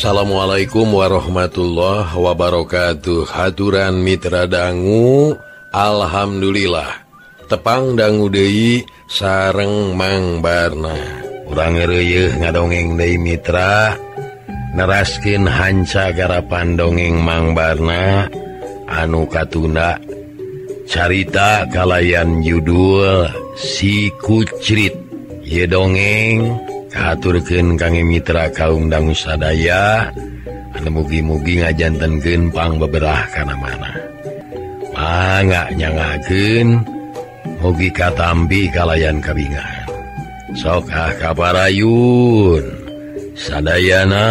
Assalamualaikum warahmatullahi wabarakatuh. Haturan mitra dangu, alhamdulillah tepang dangu deui sareng Mang Barna. Urang ngeureuyeuh ngadongeng deui mitra, neraskeun hanca garapan dongeng Mang Barna anu katunda carita kalayan judul Si Kucrit. Ieu dongeng kahaturkeun kangge mitra kaum dangu sadaya anu mugi-mugi ngajantenkeun pangbeberah kana mana. Mangga nyangakeun mugi katampi kalayan kabingan. Sok ah kaparayun sadayana.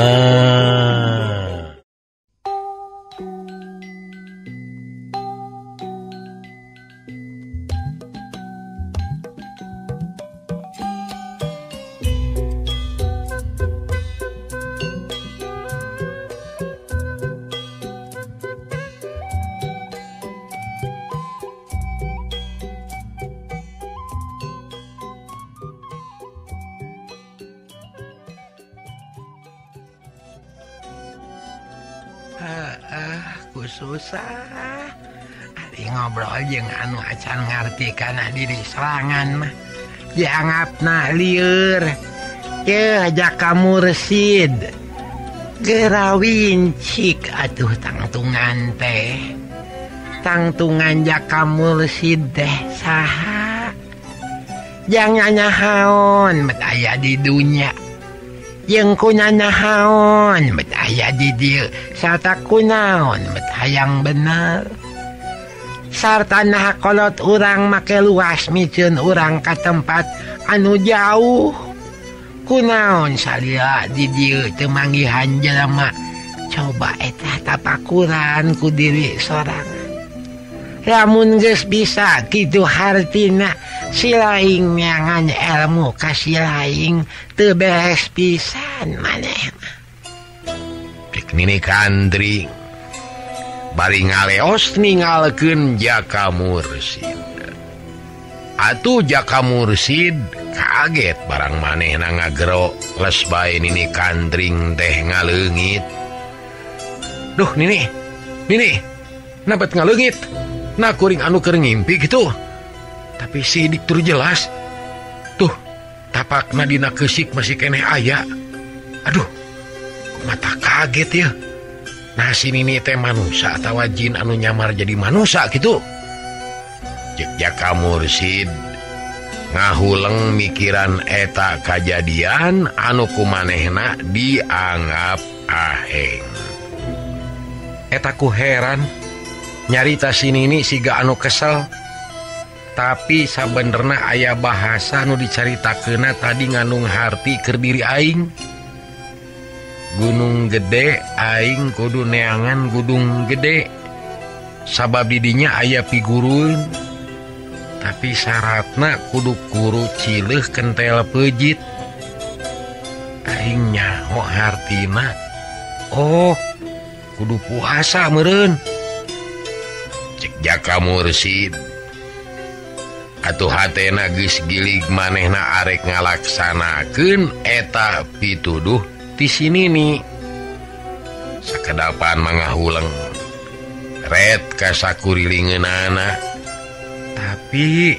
Susah ari ngobrol jeung anu acan ngarti kana diri sorangan mah dianggapna lieur. Yeuh Jaka Mursid geura wincik atuh tangtungan teh. Tangtungan Jaka Mursid teh saha? Jangan nyahaon bet aya di dunya. Jeung kunanahaon bet aya di dieu sarta kunaon bet hayang bener. Sarta nah kolot urang make luas miceun urang ka tempat anu jauh. Kunaon salila di dieu teu manggihan jelema. Coba eta tapakuran ku diri sorangan. Lamun geus bisa kitu hartina si laing nyangan ilmu ka si laing teu beres pisan maneh mah. Cek Nini Kandring bari ngaleos ninggalkeun Jaka Mursid. Atuh Jaka Mursid kaget barang manehna ngagero les bae Nini Kandring teh ngaleungit. Duh Nini, Nini, nabat ngaleungit? Nah kuring anu keur ngimpi gitu. Tapi sidik tur jelas. Tuh, tapakna dina keusik masih keneh aya. Aduh, mata kaget ya. Nah si Nini teh manusia atawa jin anu nyamar jadi manusia gitu. Cek Jaka Mursid ngahuleng mikiran eta kajadian anu kumanehna dianggap aheng. Eta ku heran nyarita si Nini siga anu kesel. Tapi sabenerna aya bahasa nu dicaritakeunna tadi ngandung harti keur diri aing. Gunung gede aing kudu neangan gunung gede. Sabab didinya aya pigurueun. Tapi syaratna kudu kuru cileuh kentel peujit. Aing nyaho hartina. Oh, kudu puasa meureun. Cek Jaka Mursid atuh hatena geus gilig manehna arek ngalaksanakeun eta pituduh ti si Nini. Sakedapan mangahuleng ret ka sakurilingeunana. Tapi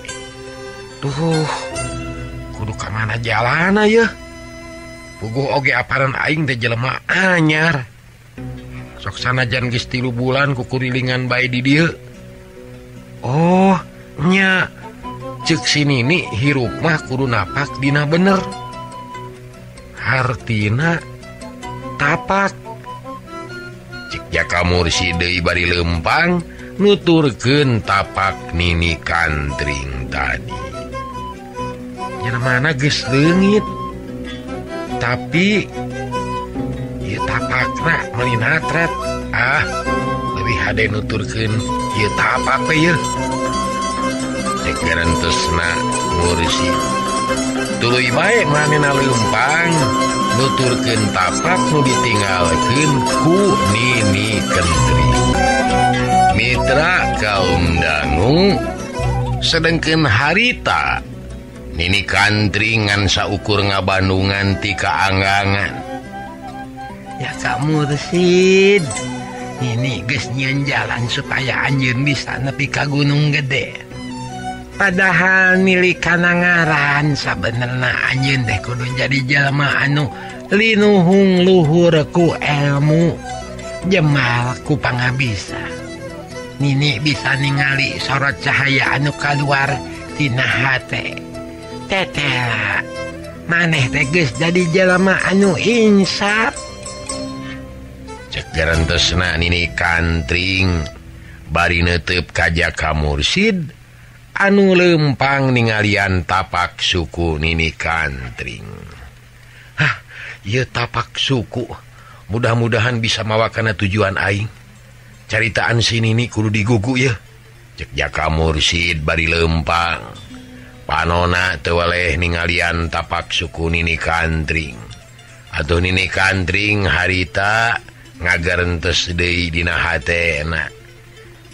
tuh kudu ka mana jalana yeuh. Puguh oge aparan aing teh jelema anyar. Sok sanajan geus 3 bulan kukurilingan bae di dieu. Oh, nya cek si Nini hirup mah kudu napak dina bener. Hartina tapak. Cek Jaka Mursid deui bari lempang nuturkeun tapak Nini Kandring tadi. Nya mana geus leungit. Tapi ieu tapakna meuni natret. Ah, leuwih hade nuturkeun ieu tapak teh yeuh. Cek garentesna Mursid. Tuluy bae manehna leumpang nuturkeun tapak nu ditinggalkeun ku Nini Kentring. Mitra kaum dangu sedengkeun harita Nini Kandring ngan saukur ngabandungan ti kaanggangan. Jaka Mursid Nini geus nyieun jalan supaya anjeun bisa nepi ka Gunung Gede. Padahal milik kana ngaran sabenerna anjeun teh kudu jadi jelema anu linuhung luhur ku ilmu jemal ku pangabisa. Nini bisa ningali sorot cahaya anu kaluar tina hate. Tetela maneh teh geus jadi jelema anu insaf. Cek garentesna Nini Kantring bari neuteup ka Jaka Mursid anu lempang ningalian tapak suku Nini Kantring. Hah, ieu tapak suku mudah-mudahan bisa mawa kana tujuan aing. Caritaan si Nini kudu digugu yeuh. Cek Jaka Mursid bari lempang. Panona teu weleh ningalian tapak suku Nini Kantring. Atuh Nini Kantring harita ngagarentes deui dina hatena.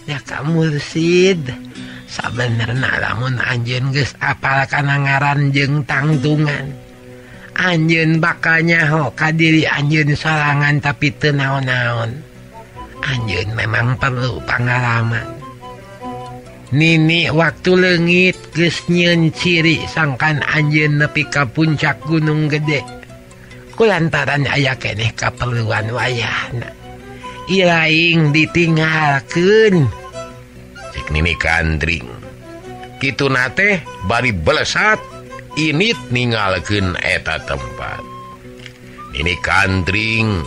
Jaka Mursid sabenerna lamun anjeun geus apal kana ngaran jeung tangtungan, anjeun bakal nyaho ka diri anjeun sorangan tapi teu naon-naon. Anjeun memang perlu pangalaman. Nini waktu leungit geus nyieun ciri sangkan anjeun nepi ka puncak Gunung Gede. Kulantaran aya keneh kaperluan wayahna. Ilaing ditinggalkeun. Cek Nini Kantring. Kituna teh bari belesat init ninggalkeun eta tempat. Nini Kantring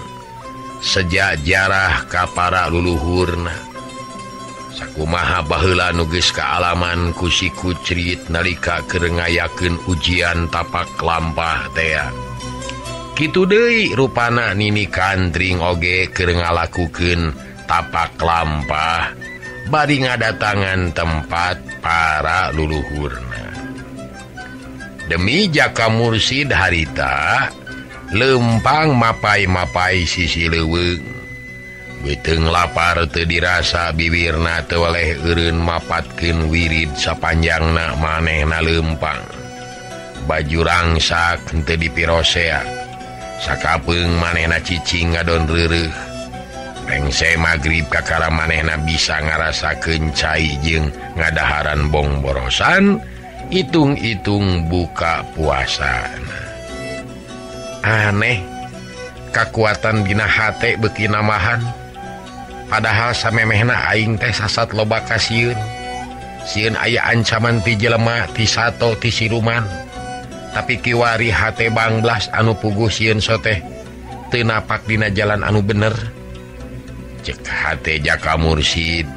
sejak jarah ka para luluhurna. Sakumaha baheula nu geus kaalaman ku si Kucrit nalika keur ngayakeun ujian tapak lampah tea. Kitu deui rupana Nini Kantring oge keur ngalakukeun tapak lampah bari ngadatangan tempat para luluhurna. Demi Jaka Mursid harita lempang mapai-mapai sisi leuweung. Beuteung lapar teu dirasa bibirna teu weleh eureun mapatkeun wirid sapanjangna manehna lempang. Baju rangsak teu dipirosea. Sakapeung manehna cicing ngadon reureuh. Rengse magrib kakara manehna bisa ngarasakeun cai jeung ngadaharan bongborosan, itung-itung buka puasa. Aneh, kakuatan dina hate beuki namahan. Padahal samemehna aing teh sasat loba kasieun. Sieun aya ancaman ti jelema, ti sato, ti siluman. Tapi kiwari hate bangblas anu puguh sieun soteh teu napak dina jalan anu bener. Cek hate Jaka Mursid.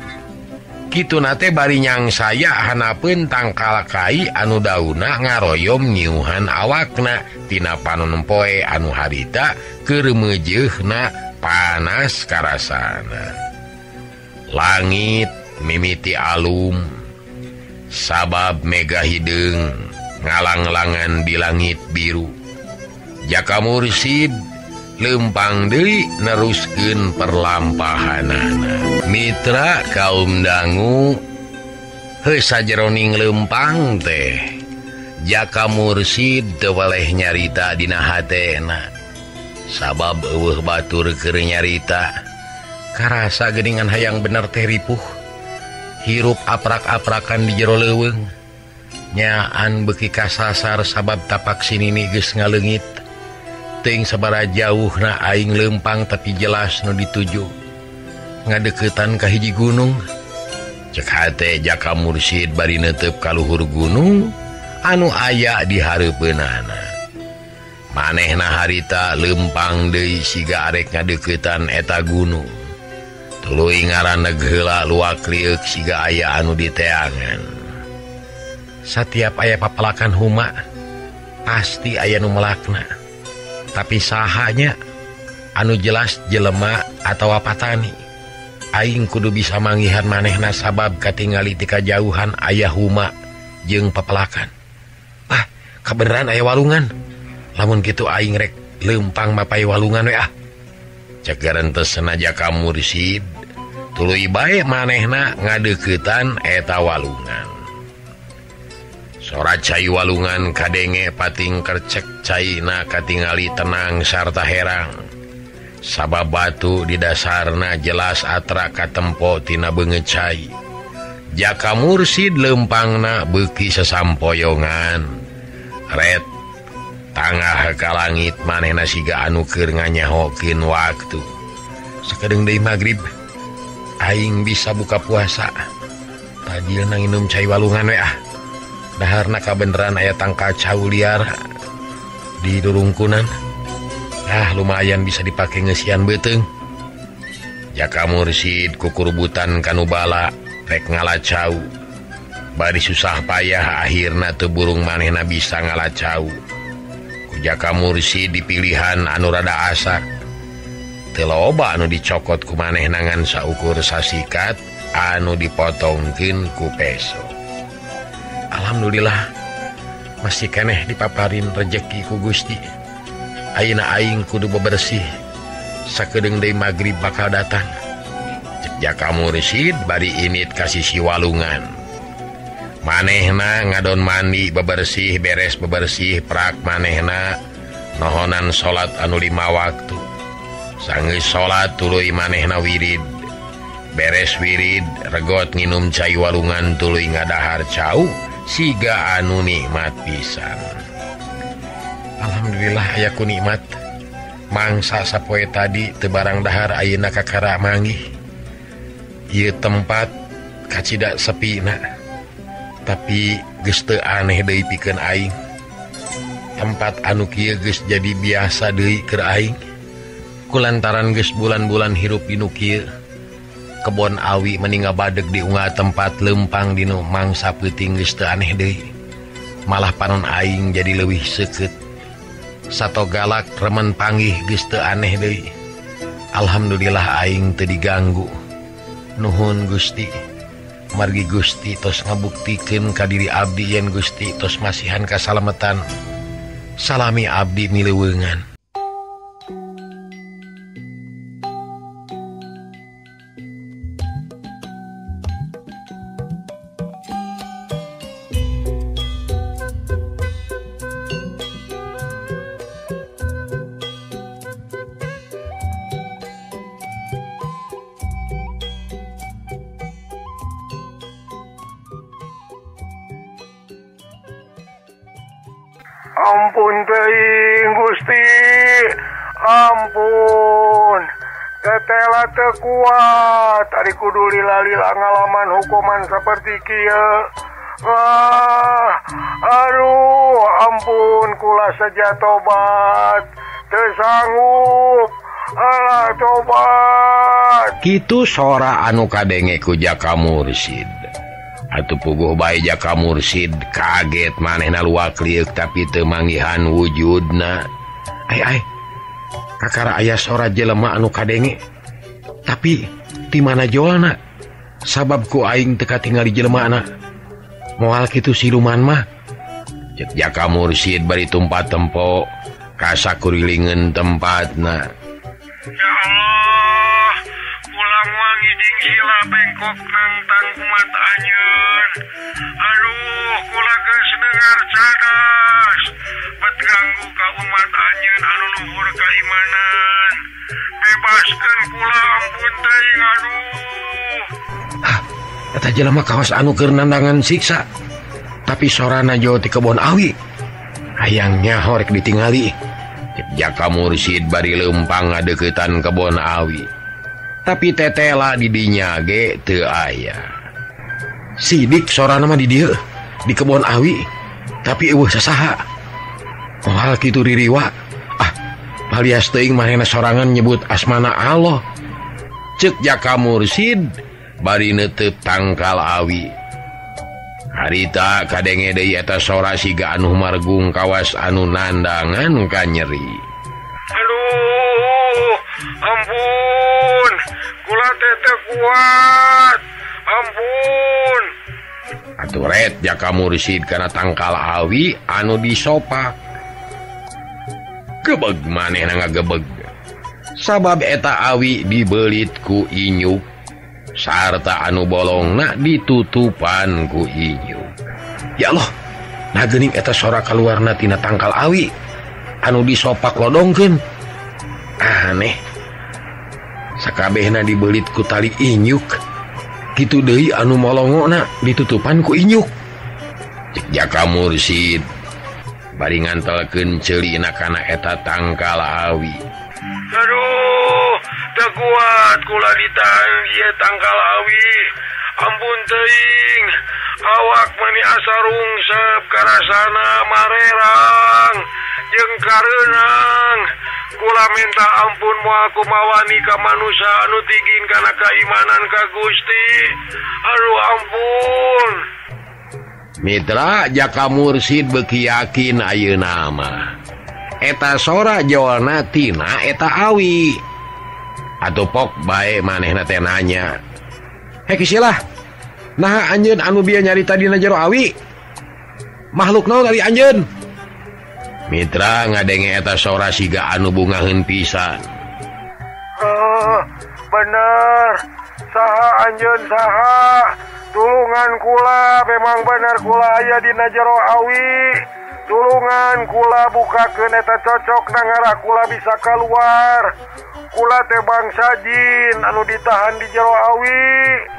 Kituna teh bari nyangsaya hanapeun tangkal kai anu dauna ngaroyom nyiuhan awakna tina panon poe anu harita keur meujeuna panas karasana. Langit mimiti alum sabab mega hideung ngalanglangan di langit biru. Jaka Mursid lempang deui neruskeun perlampahanana. Mitra kaum dangu heuh sajeroning lempang teh Jaka Mursid teu weleh nyarita dina hatena. Sabab eueuh batur keur nyarita karasa geuningan hayang bener teh ripuh. Hirup aprak-aprakan di jero leuweung. Nyaan beuki kasasar sabab tapak si Nini geus ngaleungit. Teuing sabaraha jauhna aing lempang tapi jelas nu dituju. Ngadeukeutan ka hiji gunung. Cek hate Jaka Mursid bari neuteup ka luhur gunung anu aya di hareupeunana. Manehna harita lempang deui siga arek ngadeukeutan eta gunung. Tuluy ngaraneg heula luak lieuk siga aya anu diteangan. Satiap aya papelakan huma pasti aya nu melakna. Tapi sahanya anu jelas jelema atawa patani. Aing kudu bisa manggihan manehna sabab katingali ti kajauhan aya huma jeung papelakan. Ah, kabeneran aya walungan. Lamun kitu aing rek lempang mapai walungan we ah. Cek garentesna Jaka Mursid tuluy bae manehna ngadeuketan eta walungan. Sora cai walungan kadenge pating kercek caina katingali tenang sarta herang. Sabab batu di dasarna jelas atra katempo tina beungeut cai. Jaka Mursid lempangna beuki sesampoyongan. Ret tangah ka langit manehna siga anu keur nganyahokeun waktu. Sakedeung deui magrib aing bisa buka puasa. Tajilna nginum cai walungan we ah. Daharna kabeneran aya tangkal cau liar di durungkunan. Ah lumayan bisa dipake ngeusian beuteung. Jaka Mursid kukurubutan kanu bala rek ngala cau. Bari susah payah akhirna teu burung manehna bisa ngala cau. Ku Jaka Mursid dipilihan anu rada asak. Teu loba anu dicokot ku manehna ngan saukur sasikat anu dipotongkeun ku peso. Alhamdulillah masih keneh dipaparin rejeki ku Gusti. Ayeuna aing kudu bebersih. Sakedeung deui magrib bakal datang. Cek Jaka Mursid bari init ka sisi walungan. Manehna ngadon mandi bebersih beres bebersih prak manehna nohonan salat anu 5 waktu. Sanggeus salat tuluy manehna wirid. Beres wirid regot nginum cai walungan tuluy ngadahar cau siga anu nikmat pisan. Alhamdulillah aya ku nikmat. Mangsa sapoe tadi teu barang dahar ayeuna kakara manggih. Ieu tempat kacida sepina. Tapi geus teu aneh deui pikeun aing. Tempat anu kieu geus jadi biasa deui keur aing. Kulantaran geus bulan-bulan hirup di nu kieu. Kebon awi meni ngabadeg di unggal tempat lempang dinu mangsa peuting geus teu aneh deui. Malah panon aing jadi leuwih seukeut. Sato galak remen panggih geus teu aneh deui. Alhamdulillah aing teu diganggu. Nuhun Gusti. Margi Gusti tos ngabuktikeun ka diri abdi yen Gusti tos masihan kasalametan. Salami abdi mileuweungan. Ampun teuing Gusti, ampun. Tetela teu kuat, ari kudu lila-lila ngalaman hukuman seperti kieu. Ah, aduh, ampun kula saja tobat. Teu sanggup. Alah tobat. Kitu sora anu kadenge ku Jaka Mursid. Atuh puguh bae Jaka Mursid kaget manehna luak lieuk tapi teu manggihan wujudna. Ai ai kakara aya sora jelema anu kadenge. Tapi ti mana jolna? Sabab ku aing teu katingali jelemana. Moal kitu siluman mah. Cek Jaka Mursid bari tumpat tempo ka sakurilingeun tempatna. Ya Allah, kula moal ngijing sila bengkok nangtang umat anjeun. Aduh, kula geus dengar cadas. Bet ganggu ka umat anjeun anu luhur kaimanan. Bebaskeun kula ampun teuing aduh. Hah, eta jelema kawas anu keur nandangan siksa. Tapi sorana jauh ti kebon awi. Hayang nyaho rek ditingali. Jaka Mursid bari lempang ngadeukeutan kebon awi. Tapi tetela di dinya ge teu aya. Sidik sorana mah di dieu, di kebon awi, tapi eueuh sasaha. Moal kitu ririwa. Ah, palias teuing manehna sorangan nyebut asmana Allah. Ceuk Jaka Mursid bari neuteup tangkal awi. Harita kadenge deui eta sora siga anu margung kawas anu nandangan ka nyeri. Aduh, ampun, kula teh teu kuat. Ampun. Atuh ret Jaka Mursid kana tangkal awi anu disopak. Gebeg manehna ngagebeg. Sabab eta awi dibelit ku inyuk sarta anu bolongna ditutupan ku inyuk. Ya Allah, nah geuning eta sora kaluarna tina tangkal awi anu disopak lodongkeun. Aneh, Sakabehna dibelit ku tali inyuk. Kitu deui anu molongona ditutupan ku inyuk. Cek Jaka Mursid bari ngantelkeun ceulina kana eta tangkal awi. Aduh, teu kuat kula ditahan ieu tangkal awi. Ampun teuing, awak mani asa rungsep karasana marerang jeung kareunang. Kula minta ampun moal kumawani ka manusa anu tigin kana kaimanan ka Gusti. Aduh ampun. Mitra Jaka Mursid beuki yakin ayeuna mah. Eta sora jolna tina eta awi. Atuh pok bae manehna teh nanya. Hei kisilah, naha anjeun anu bieu nyarita dina jero awi? Makhluk naon ari anjeun? Mitra ngadenge eta sora siga anu bungaheun pisan. Bener, saha anjeun saha? Tulungan kula, memang bener kula aya dina jero awi. Tulungan kula bukakeun eta cocok ngarah kula bisa keluar. Kula teh bangsa jin anu ditahan di jero awi.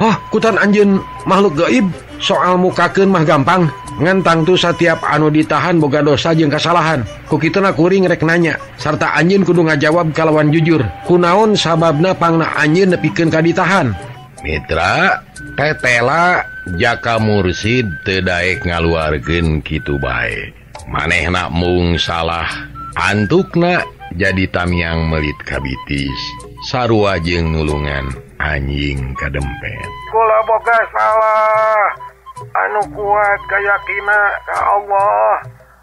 Oh, kutan anjeun makhluk gaib, soal mukakeun mah gampang. Ngan tangtu satiap anu ditahan boga dosa jeung kasalahan. Ku kituna kuring rek nanya, sarta anjeun kudu ngajawab kalawan jujur. Kunaon sababna pangna anjeun nepikeun ka ditahan? Mitra, tetela Jaka Mursid teu daek ngaluarkeun kitu bae. Manehna mung salah, antukna jadi tamiang melit kabitis. Sarua jeung nulungan anjing kadempet. Kula boga salah, anu kuat kayakina ka Allah,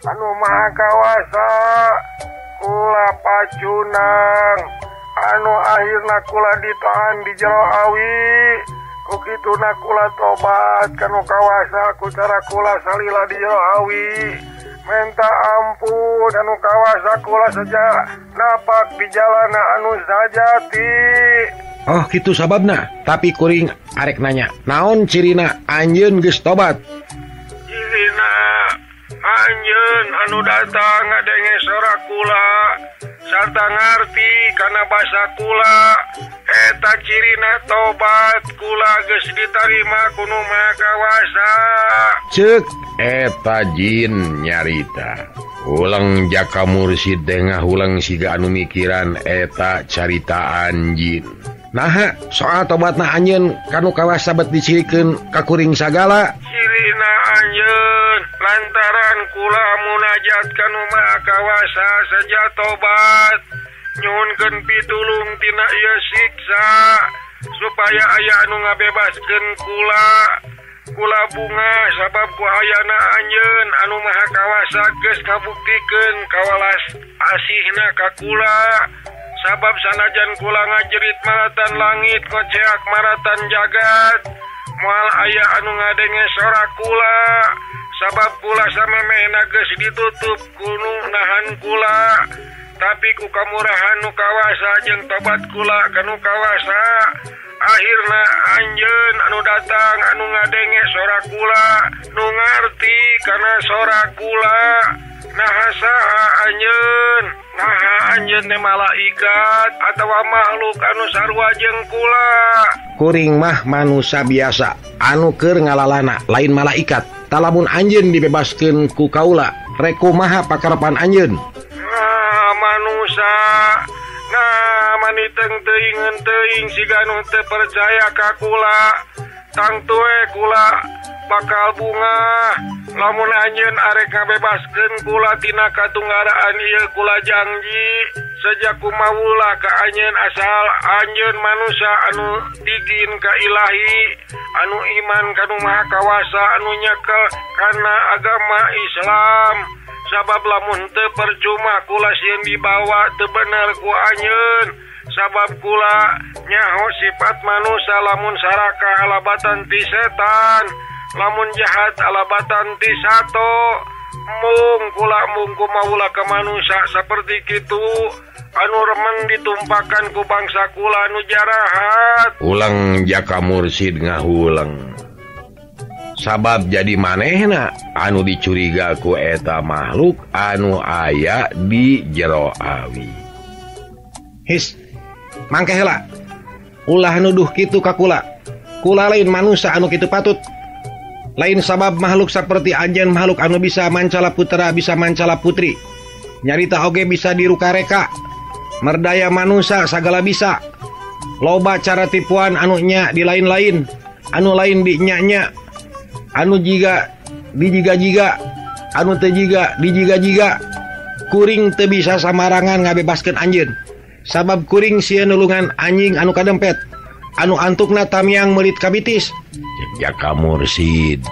anu maha kawasa. Kula pacunang, anu akhirna kula ditahan di jero awi. Ku kituna kula tobat kanu kawasa ku cara kula salila di jero awi. Minta ampun anu kawasa kula saja napak di jalana anu sajati. Oh kitu sababna, tapi kuring arek nanya, naon cirina anjeun geus tobat? Cirina anjeun anu datang ngadenge sora kula sarta ngarti kana basa kula, eta cirina tobat kula geus ditarima ku nu Maha Kawasa. Ceuk eta jin nyarita. Ulang Jaka Mursid teh ngahuleng siga anu mikiran eta caritaan jin. Naha soal tobatna anjeun kanu kawasa bet dicirikeun ka kuring sagala? Cirina anjeun lantaran kula munajat kanu Maha Kawasa saja tobat, nyuhunkeun pitulung tina ieu siksa supaya aya anu ngabebaskeun kula. Kula bunga sabab ku ayana anjeun anu Maha Kawasa geus kabuktikeun kawalas asihna ka kula. Sabab sanajan kula ngajerit maratan langit ngoceak maratan jagat, moal aya anu ngadenge sora kula. Sabab kula samemehna geus ditutup kunu nahan kula, tapi ku kamurahan nu kawasa jeung tobat kula kanu kawasa. Akhirna anjeun anu datang anu ngadenge sora kula, nu ngarti kana sora kula. Naha saha anjeun? Naha anjeun teh malaikat atawa makhluk anu sarua jeung kula? Kuring mah manusa biasa anu keur ngalalana, lain malaikat. Talamun anjeun dibebaskeun ku kaula, rek kumaha pakarepan anjeun? Nah, manusa. Nah, maniteng teuing teuing siga nu teu percaya ka kula. Tangtue kula bakal bunga lamun anjeun arek ngabebaskeun kula tina katunggaraan ieu kula janji sejak kumawula ka anjeun asal anjeun manusa anu tigin ka ilahi, anu iman kanu Maha Kawasa, anu nyekel kana agama Islam. Sabab lamun teu percuma kula sieun dibawa teu bener ku anjeun. Sabab kula nyaho sifat manusa lamun saraka alabatan ti setan, lamun jahat alabatan ti sato. Mung kula mung kumawula ka manusa saperti kitu anu remen ditumpakan ku bangsa kula anu jarahat. Ulang Jaka Mursid ngahuleng. Sabab jadi manehna anu dicuriga ku eta makhluk anu aya di jero awi. His, mangke heula. Ulah nuduh kitu ka kula. Kula lain manusia anu kitu patut. Lain sabab makhluk seperti anjeun makhluk anu bisa mancala putera bisa mancala putri. Nyarita oge bisa dirukareka. Merdaya manusia sagala bisa. Loba cara tipuan anu nya di lain-lain, anu lain di nya-nya, anu jiga di jiga-jiga, anu teu jiga di jiga-jiga. Kuring teu bisa samarangan ngabebaskeun anjeun. Sabab kuring sieun nulungan anjing anu kadempet, anu antukna tamiang meulit kabitis. Cek Jaka Mursid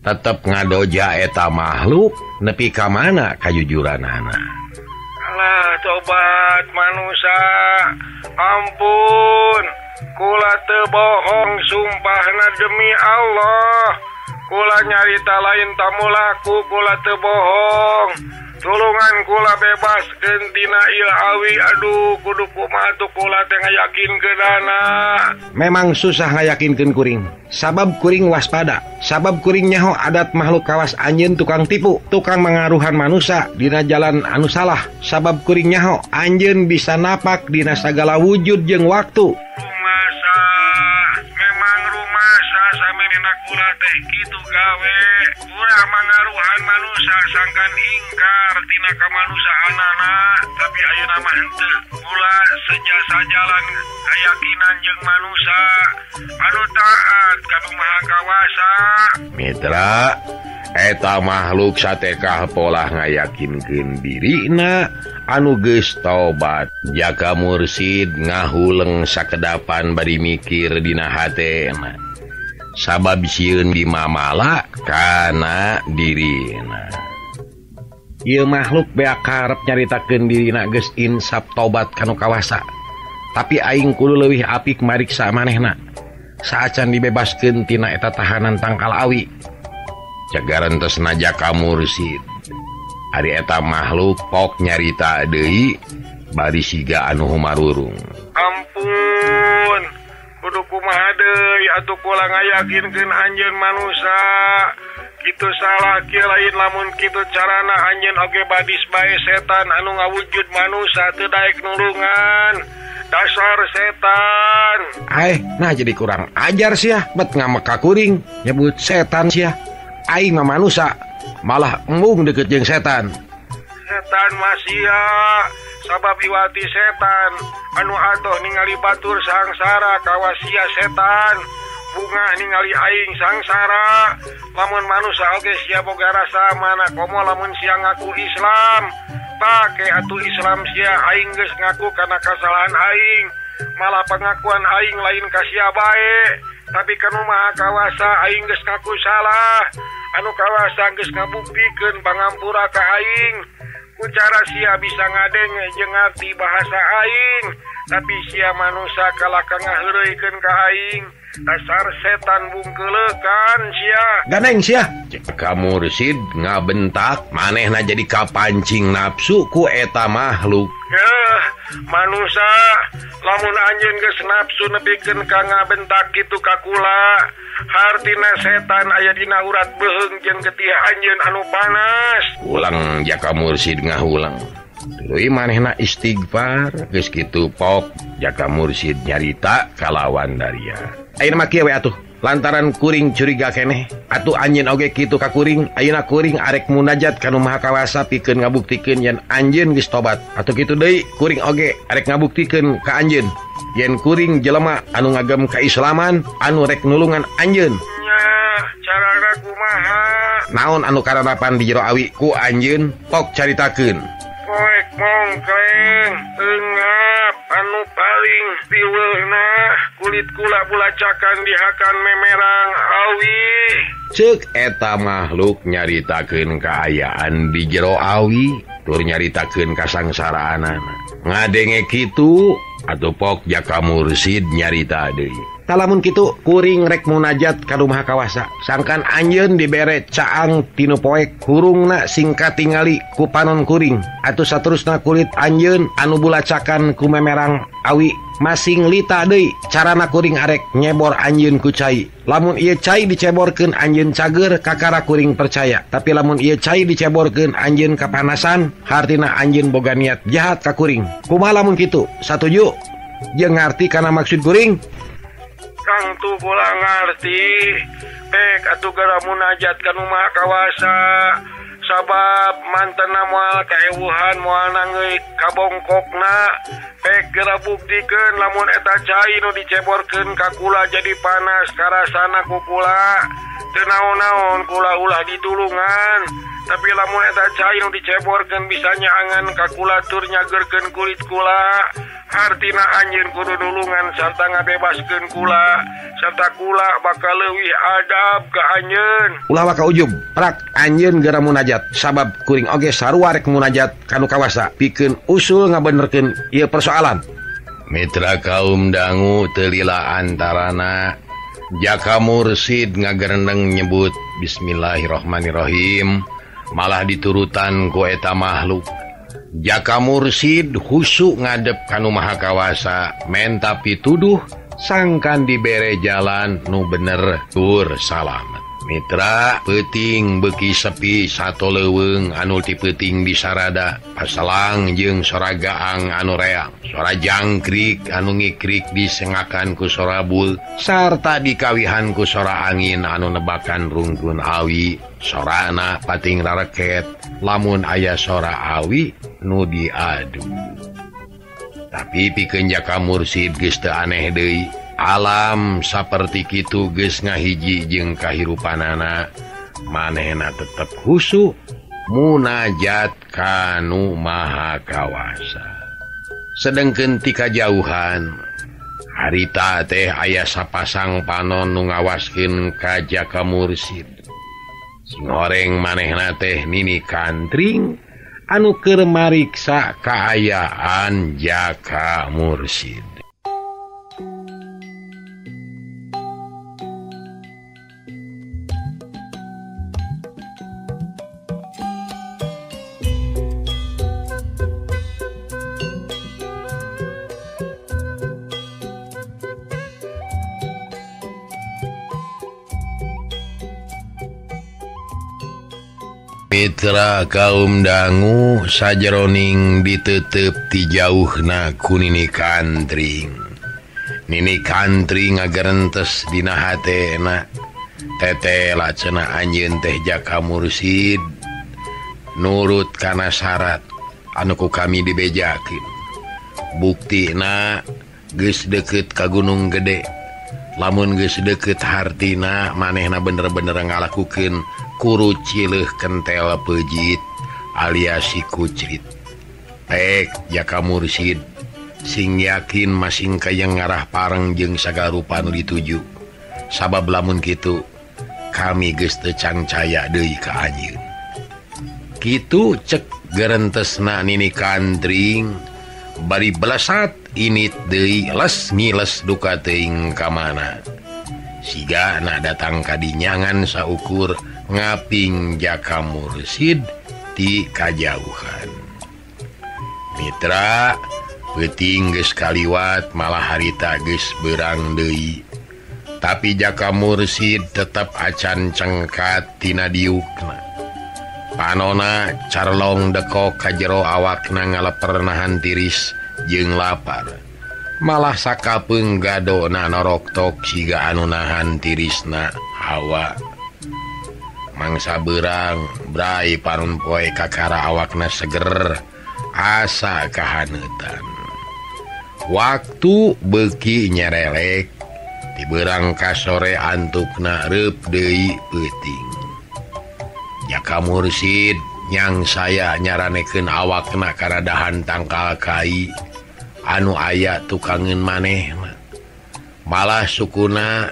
tetep ngadoja eta makhluk nepi ka mana kajujuranana. Alah tobat manusia, ampun, kula teu bohong sumpahna demi Allah. Kula nyarita lain tamu laku, kula teu bohong. Tulungan kula bebaskeun tina ieu awi, aduh kudu kumaha tuh kula teh ngayakinkeunana. Memang susah ngayakinkeun kuring. Sabab kuring waspada, sabab kuring nyaho adat makhluk kawas anjeun tukang tipu, tukang mangaruhan manusia dina jalan anu salah. Sabab kuring nyaho anjeun bisa napak dina sagala wujud jeung waktu. Rumasa, memang rumasa samenena kula teh kitu gawe. Urang mangaruhan manusia sangkan ingkar tina kamanusiaanana, tapi ayeuna mah henteu. Kula sejasa jalan keyakinan jeung manusia anu taat ka Nu Maha Kawasa. Mitra, eta makhluk satekah polah ngayakinkeun dirina anu geus tobat. Jaka Mursid ngahuleng sakedapan bari mikir dina hatena. Sabab sieun dimamala kana dirina. Ieu makhluk beak karep nyaritakeun dirina geus insaf tobat ka nu kawasa. Tapi aing kudu leuwih apik mariksa manehna. Saacan dibebaskeun tina eta tahanan tangkal awi. Cagaran Jaka Mursid. Ari eta makhluk pok nyarita deui bari siga anu humarurung. Ampun, kudu kumaha deui atuh kula ngayakinkeun anjeun manusia. Kitu salah kieu lain lamun kitu carana anjeun oge badis bae setan anu ngawujud manusia teu daek nulungan. Dasar setan. Nah jadi kurang ajar sia, bet ngamek ka kuring nyebut setan sia. Aing mah manusia malah embung deket jeung setan. Setan masia, sabab iwati setan anu atoh ningali batur sangsara kawasia setan. Bunga ningali aing sangsara. Lamun manusia oge sia boga rasa mana komo lamun sia ngaku Islam. Pake atuh Islam sia aing geus ngaku kana kasalahan aing. Malah pengakuan aing lain ka sia bae, tapi kanu Maha Kawasa aing geus ngaku salah. Anu kawasa geus ngabuktikeun pangampura ka aing. Ku cara sia bisa ngadenge jeung ngarti bahasa aing, tapi sia manusia kalah ka ngaheureuykeun ka aing. Dasar setan bungkeleukan sia. Ganeng sia. Jaka Mursid ngabentak manehna jadi kapancing nafsu ku eta makhluk. Manusia lamun anjeun geus nafsu nepikeun ka ngabentak kitu ka kula, hartina setan aya dina urat beuheung jeung getih anjeun anu panas. Ulang Jaka Mursid ngahulang. Tuluy manehna istighfar geus kitu pok Jaka Mursid nyarita kalawan daria. Ayeuna mah kieu we atuh, lantaran kuring curiga keneh atuh anjeun oge kitu ka kuring. Ayeuna kuring arek munajat ka Nu Maha Kawasa pikeun ngabuktikeun yen anjeun geus tobat. Atuh kitu deui kuring oge arek ngabuktikeun ka anjeun yen kuring jelema anu ngagem kaislaman anu rek nulungan anjeun. Nya, carana kumaha? Naon anu kararapan di jero awi ku anjeun pok caritakeun. Poek mongkleng engap anu paling piweuhna kulit kula bulacakan dihakan memerang awi. Ceuk eta makhluk nyaritakeun kaayaan di jero awi tur nyaritakeun kasangsaraanana. Ngadenge kitu atuh pok Jaka Mursid nyarita deui. Talamun kitu kuring rek munajat ka Nu Maha Kawasa sangkan anjeun dibere caang tinu poek hurungna singkat tingali ku panon kuring atuh saterusna kulit anjeun anu bulacakan ku memerang awi masing lita deui carana kuring arek nyebor anjeun ku cai. Lamun ieu cai diceborkeun anjeun cager kakara kuring percaya, tapi lamun ieu cai diceborkeun anjeun kapanasan hartina anjeun boga niat jahat ka kuring. Kumaha lamun kitu? Satuju? Jeung ngarti kana maksud kuring? Kang tu kula ngarti. Pek atuh geura munajat ka Nu Maha Kawasa. Sabab mantena moal kaewuhan moal nangeui kabongkokna. Pek geura buktikeun lamun eta cai nu diceborkeun ka kula jadi panas karasana ku kula. Teu naon-naon kula ulah ditulungan. Tapi lamun eta cai nu diceborkeun bisa nyaangan ka kula tur nyageurkeun kulit kula. Hartina anjeun kudu nulungan sarta ngabebaskeun kula sarta kula bakal leuwih adab ka anjeun. Ulah waka ujub, prak anjeun geura munajat sabab kuring oge sarua rek munajat ka nu kawasa pikeun usul ngabenerkeun ieu persoalan. Mitra kaum dangu teu lila antarana Jaka Mursid ngagerendeng nyebut Bismillahirrahmanirrahim malah diturutan ku eta makhluk. Jaka Mursid husuk ngadep kanu Maha Kawasa menta pituduh sangkan dibere jalan nu bener tur salamet. Mitra peuting beuki sepi sato leuweung anu ti peuting disarada paselang jeung sora gaang anu reang sora jangkrik anu ngikrik disengakan ku sora bul sarta dikawihan ku sora angin anu nebakan rungkun awi sorana pating rareket lamun aya sora awi nu diadu. Tapi pikeun Jaka Mursid geus teu aneh deui. Alam saperti kitu geus ngahiji jeung kahirupanana manehna tetep khusyuk munajat ka Nu Maha Kawasa. Sedengkeun ti kajauhan harita teh aya sapasang panon nu ngawaskeun ka Jaka Mursid. Sing horeng manehna teh Nini Kantring anu keur mariksa kaayaan Jaka Mursid. Mitra kaum dangu sajeroning ditetep ti jauhna ku Nini Kantring. Nini Kantring ngagerentes dina hatena. Tetela cenah anjeun teh Jaka Mursid nurut kana syarat anu ku kami dibejakeun. Buktina geus deukeut ka Gunung Gede. Lamun geus deukeut hartina manehna bener-bener ngalakukeun kuru cileuh kentel pejit alias si kucrit. Pek Jaka Mursid sing yakin masing kayang ngarah pareng jeung sagarupa nu dituju. Sabab lamun kitu kami geus teu cangcaya deui ka anjeun. Kitu cek gerentesna Nini Kantring bari belesat init deui les ngiles duka teuing ka mana. Siga na datang ka dinyangan saukur ngaping Jaka Mursid ti kajauhan. Mitra peuting geus kaliwat malah harita geus beurang deui. Tapi Jaka Mursid tetep acan cengkat tina diukna. Panona carlong dekok ka jero awakna ngaleper nahan tiris jeung lapar. Malah sakapeung gadona noroktok siga anu nahan tirisna hawa. Mangsa beurang brai parun poe kakara awakna seger asa kahaneutan. Waktu beuki nyerelek ti beurang ka sore antukna reup deui peuting. Jaka Mursid nyang saya nyaranekeun awakna karadahan tangkal kai anu aya tukangeun manehna. Malah sukuna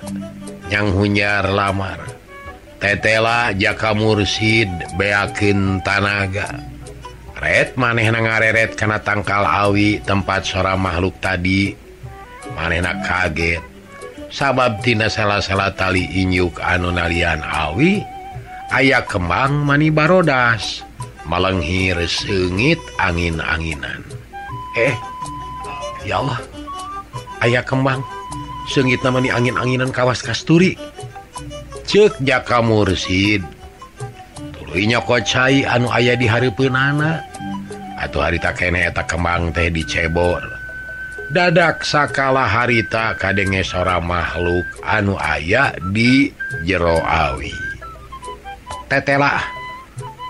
nyang hunjar lamar. Tetela Jaka Mursid beakeun tanaga. Ret manehna ngareret kana tangkal awi tempat sora makhluk tadi. Manehna kaget sabab tina salah-salah tali inyuk anu nalian awi aya kembang mani barodas malenghir seungit angin-anginan. Ya Allah, aya kembang seungit mani angin-anginan kawas kasturi. Ceuk Jaka Mursid tuluy nyokot cai anu aya di hareupeunana. Atuh harita keneh eta kembang teh dicebor. Dadak sakala harita kadenge sora makhluk anu aya di jero awi. Tetela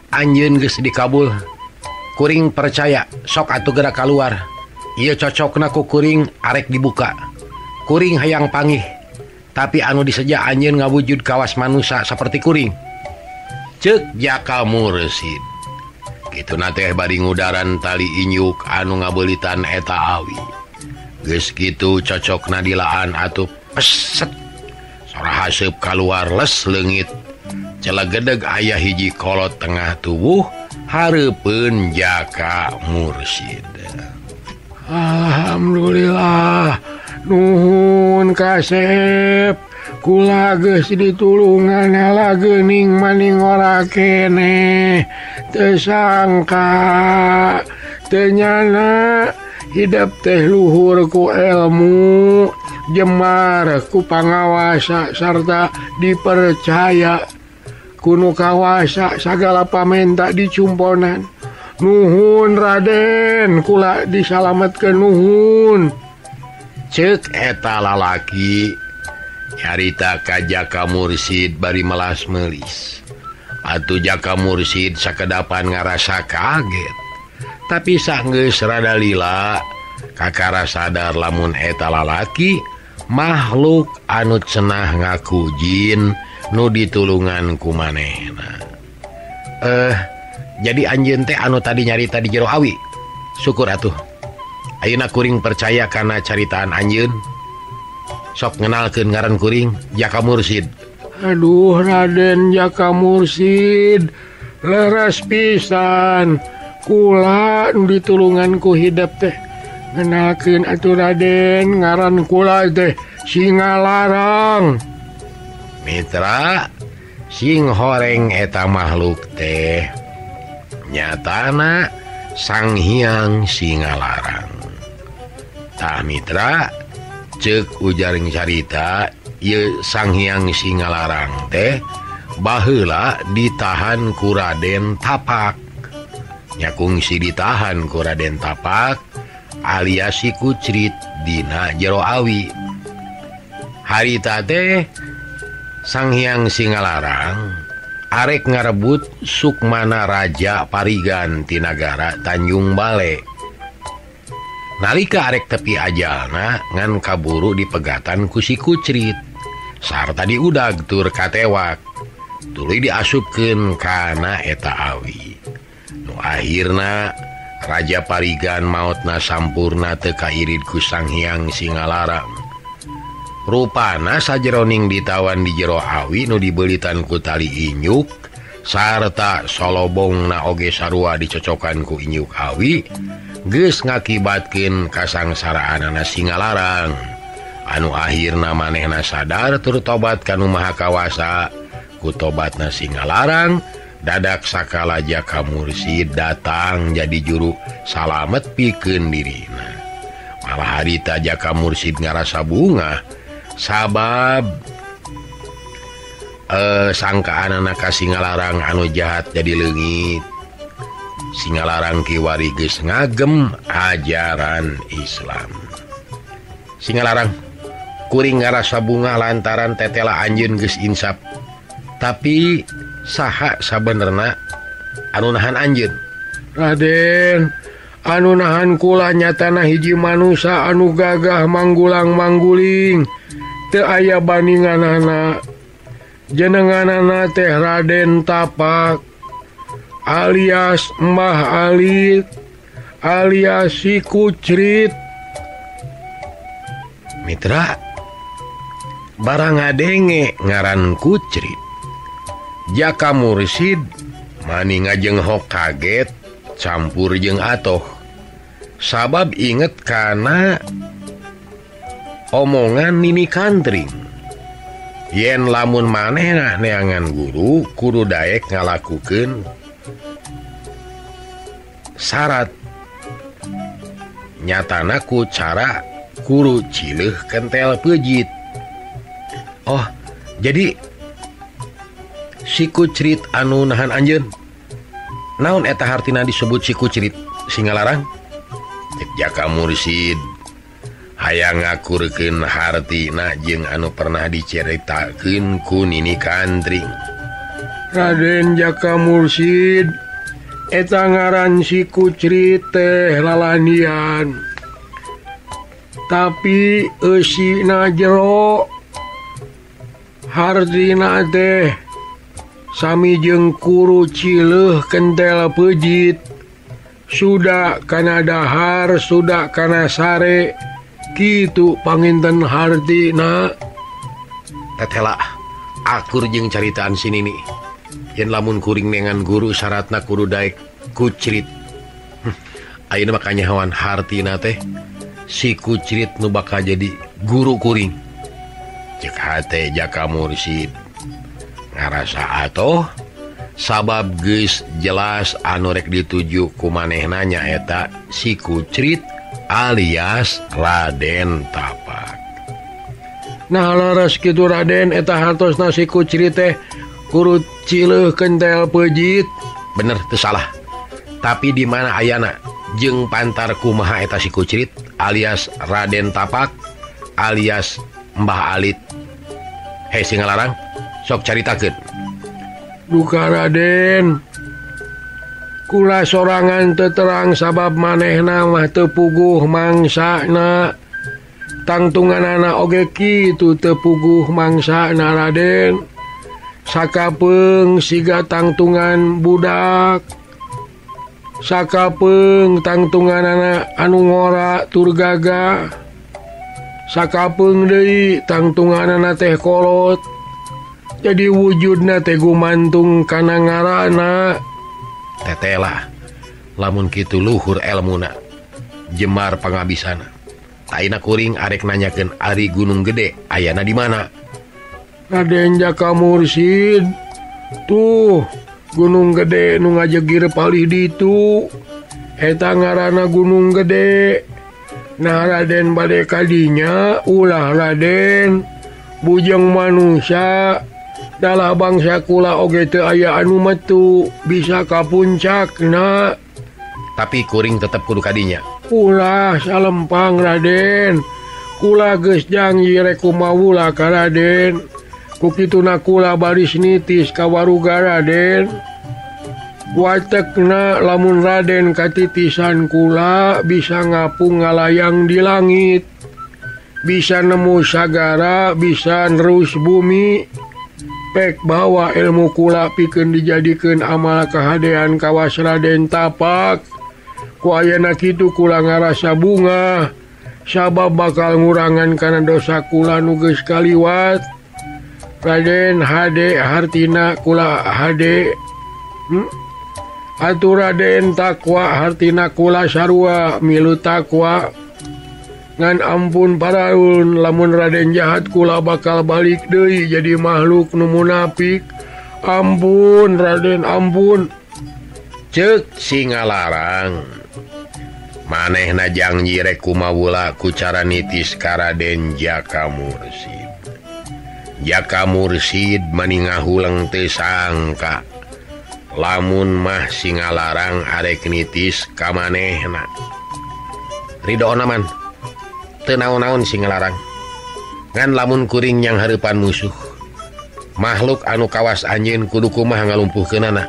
anjeun geus dikabul. Kuring percaya sok atuh geura kaluar. Ieu cocokna ku kuring arek dibuka. Kuring hayang pangih. Tapi anu diseja anjeun ngawujud kawas manusa seperti kuring. Ceuk Jaka Mursid. Kituna teh bari ngudaran tali inyuk anu ngabeulitan eta awi. Geus kitu cocokna dilaan atuh peset. Sora haseup kaluar les leungit. Celegedeg aya hiji kolot tengah tubuh hareupeun Jaka Mursid. Alhamdulillah, nuhun kasep. Kula geus ditulungan geuning maning ora keneh. Teu sangka teu nyana hidep teh luhur ku ilmu, jemar ku pangawasa sarta dipercaya. Kunu kawasa sagala pamenta dicumponan. Nuhun Raden, kula disalametkeun nuhun. Ceuk eta lalaki nyarita ka Jaka Mursid bari melas meulis. Atuh Jaka Mursid sakedapan ngarasa kaget. Tapi sanggeus rada lila kakara sadar lamun eta lalaki makhluk anu cenah ngaku jin nu ditulungan ku manehna. Jadi anjeun teh anu tadi nyarita di jero awi. Syukur atuh. Ayeuna kuring percaya kana caritaan anjeun. Sok ngenalkeun ngaran kuring Jaka Mursid. Aduh Raden Jaka Mursid, leres pisan. Kula nu ditulungan ku hidep teh. Ngenalkeun atuh Raden, ngaran kula teh Singalarang. Mitra sing horeng eta makhluk teh nyatana Sang Hyang Singalarang. Tah mitra, ceuk ujaring carita ieu Sang Hyang Singalarang teh baheula ditahan ku Raden Tapak. Nya kungsi ditahan ku Raden Tapak alias si Kucrit dina jero awi. Harita teh Sang Hyang Singalarang arek ngarebut Sukmana Raja Parigan ti nagara Tanjung Bale. Nalika arek tepi ajalna ngan kaburu dipegatan ku si Kucrit sarta diudag tur katewak tuluy diasupkeun kana eta awi. Nu akhirna Raja Parigan maotna sampurna teu kairid ku Sang Hyang Singalarang. Rupana sajeroning ditawan di jero awi nu dibeulitan ku tali inyuk sarta solobongna oge sarua dicocokan ku inyuk awi geus ngakibatkeun kasangsaraanana Singalarang. Anu akhirna manehna sadar tur tobat ka Nu Maha Kawasa. Ku tobatna Singalarang dadak sakala Jaka Mursid datang jadi juru salamet pikeun dirina. Malah harita Jaka Mursid ngarasa bungah sabab sangkaan anak ka Singalarang anu jahat jadi leungit. Singalarang kiwari geus ngagem ajaran Islam. Singalarang kuring ngarasa bunga lantaran tetela anjeun geus insaf. Tapi saha sabenerna anu nahan anjeun? Raden, anu nahan kula nyatana hiji manusa anu gagah manggulang mangguling. Teu aya bandinganana. Jenenganana teh Raden Tapak alias Mbah Alit alias si Kucrit. Mitra, barang ngadenge ngaran Kucrit, Jaka Mursid mani ngajenghok kaget campur jeung atoh. Sabab inget kana omongan Nini Kantring. Yen lamun manehna neangan guru kudu daek ngalakukeun syarat. Nyatana ku cara kuru cileuh kentel pejit. Oh, jadi si Kucrit anu nahan anjeun. Naon eta hartina disebut si Kucrit Singalarang? Cek Jaka Mursid. Hayang ngakurkeun hartina jeung anu pernah diceritakeun ku Nini Kandring. Raden Jaka Mursid eta ngaran si Kucrit teh lalanian. Tapi eusina jero hartina teh sami jeung kuru cileuh kentel pejit. Sudah kana dahar, sudah kana sare. Kitu panginten hartina. Tetela akur jeung caritaan si Nini. Yen lamun kuring nengan guru syaratna kudu daek kucrit. Ayeuna mah kanyahoan hartina teh si Kucrit nu bakal jadi guru kuring. Cek hate Jaka Mursid ngarasa atoh sabab geus jelas anu rek dituju ku manehna nyaeta si Kucrit alias Raden Tapak. Nah laras kitu Raden eta hartosna si Kucrit teh kuru cileuh kentel pejit. Bener teu salah. Tapi di mana ayana jeung pantar kumaha eta si Kucrit alias Raden Tapak alias Mbah Alit. Hei Singalarang, sok caritakeun. Duka Raden, kula sorangan teu terang sabab manehna mah teu puguh mangsana. Tangtunganana oge kitu teu puguh mangsana Raden. Sakapeung siga tangtungan budak, sakapeung tangtunganana anu ngora tur gagah, sakapeung deui tangtunganana teh kolot. Jadi wujudna teh gumantung kana ngaranna. Tetelah lamun kitu luhur elmuna jemar pangabisana. Ayeuna kuring arek nanyakeun ari Gunung Gede ayana di mana? Raden Jaka Mursid, tuh Gunung Gede nu ngajegir palih ditu eta ngaranna Gunung Gede. Nah Raden bade kadinya ulah Raden bujeng manusia dalah bangsa kula oge teu aya anu metu bisa ka puncakna. Tapi kuring tetep kudu kadinya. Ulah salempang Raden, kula geus janji rek kumawula ka Raden. Ku kituna kula baris nitis ka waruga Raden. Watekna lamun Raden katitisan kula bisa ngapung ngalayang di langit, bisa nemu sagara, bisa nerus bumi. Pek bawa ilmu kula pikeun dijadikeun amal kahadean kawas Raden Tapak. Ku ayana kitu kula ngarasa bunga sabab bakal ngurangan kana dosa kula nu geus kaliwat. Raden hade hartina kula hade. Atuh Raden takwa hartina kula sarua milu takwa. Ngan ampun paraun lamun Raden jahat kula bakal balik deui jadi makhluk nu munafik. Ampun Raden ampun. Ceuk Singalarang manehna janji rek kumawula ku cara nitis ka Raden Jaka Mursid. Jaka Mursid mani ngahuleng teu sangka lamun mah Singalarang arek nitis ka manehna. Ridona man teu naon-naon Singalarang. Ngan lamun kuring yang hareupan musuh makhluk anu kawas anjeun kudu kumaha ngalumpuhkeunana.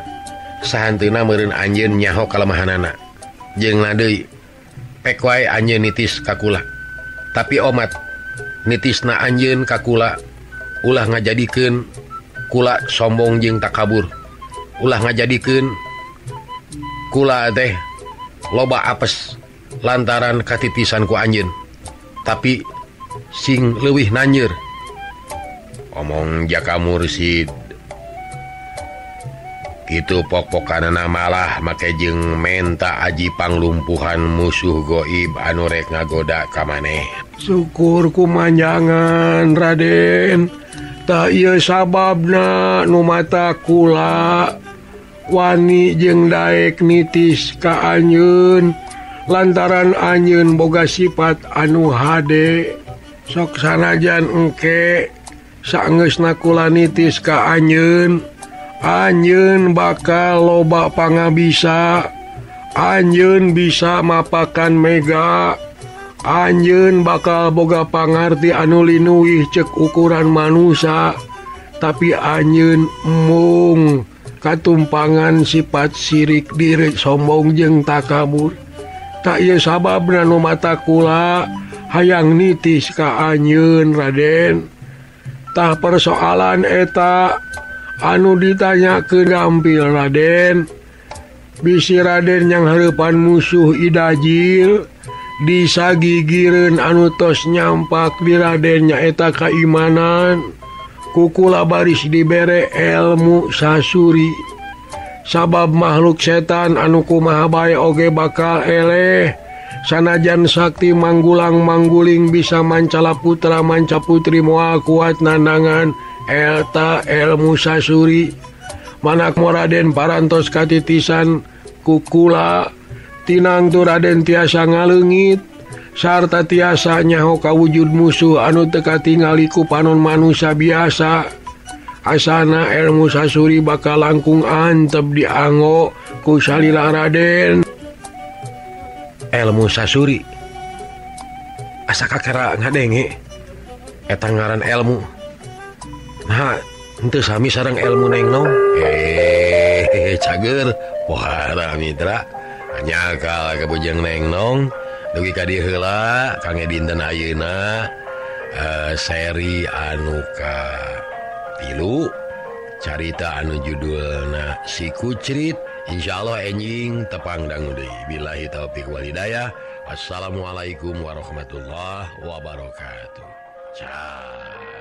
Sahanteuna meureun anjeun nyaho kalemahanana. Jeung deui pek wae anjeun nitis ka kula. Tapi omat nitisna anjeun ka kula ulah ngajadikeun kula sombong jeung takabur. Ulah ngajadikeun kula teh loba apes lantaran katitisan ku anjeun. Tapi sing leuwih nanjeur. Omong Jaka Mursid kitu pok-pokanana malah make jeung menta aji panglumpuhan musuh goib anu rek ngagoda ka maneh. Syukur kumanjangan Raden. Tak ieu sababna nu mata kula wani jeung daek nitis ka anjeun lantaran anjeun boga sifat anu hade. Sok sanajan engke saenggeusna kula nitis ka anjeun, anjeun bakal loba pangabisa, anjeun bisa mapakan mega, Anjeun bakal boga pangarti anu linuwih cek ukuran manusia, tapi anjeun mung katumpangan sifat sirik diri sombong jeung takabur. Tak ieu sababna nu mata kula hayang nitis ka anjeun Raden. Tah persoalan eta anu ditanyakeun gampil Raden. Bisi Raden yang hareupan musuh Idajil disagigireun anu tos nyampak di Raden nyaeta kaimanan. Kukula baris dibere ilmu sasuri. Sabab makhluk setan anu kumaha bae oge bakal eleh. Sanajan sakti manggulang mangguling bisa mancala putra manca putri moal kuat nanangan elta ilmu sasuri. Manak Raden parantos katitisan kukula tinangtu Raden tiasa ngaleungit sarta tiasa nyaho kawujud musuh anu teu katingali ku panon manusia biasa. Asana ilmu sasuri bakal langkung antep dianggo ku salila Raden. Ilmu sasuri asa kakara ngadenge eta ngaran ilmu. Nah, henteu sami sareng ilmu Neng Nong. Cager pohara mitra nyakal ka bujeng Neng Nong dugi ka dieu heula kangge dinten ayeuna seri anu ka 3 carita anu judulna Si Kucrit. Insyaallah enjing tepang dangu deui. Billahi taufik wal hidayah. Wassalamualaikum warahmatullahi wabarakatuh. Ciao.